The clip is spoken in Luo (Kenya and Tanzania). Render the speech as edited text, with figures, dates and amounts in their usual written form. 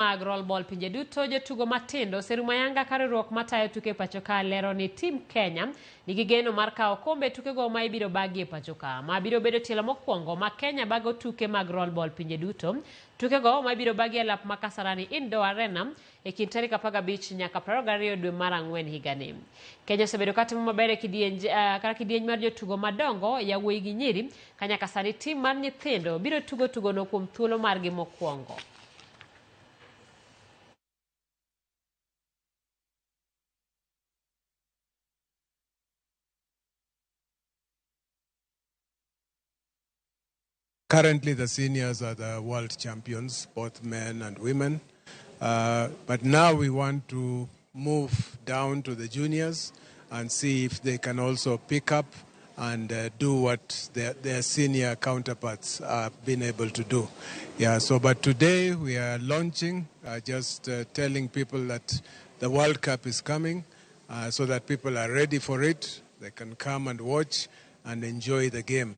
Mag roll ball pinje duto jotugo matindo oserumo ayanga ka riwruok matayo tuke pacho ka lero ni tim Kenya nigi geno mar kawo okombe e tukego ma ibiro bagi e pacho ka. Ma biro bedo tielo mokwongo ma Kenya bago tuke mag roll ball pinje duto. Tukego ma ibiro bagi e lap ma Kasarani Indoor Arena e kind tarik 15 nyaka 22 dwe mar ang'wen higani. Kenya osebedo ka timo maber e kidienj, kata kidieny mar jotugo madongo, yawuoyi gi nyiri, ka nyaka sani tim mar nyithindo biro tugo tugono kuom thuolo margi mokwongo. Currently, the seniors are the world champions, both men and women. But now we want to move down to the juniors and see if they can also pick up and do what their senior counterparts have been able to do. But today we are launching, just telling people that the World Cup is coming, so that people are ready for it. They can come and watch and enjoy the game.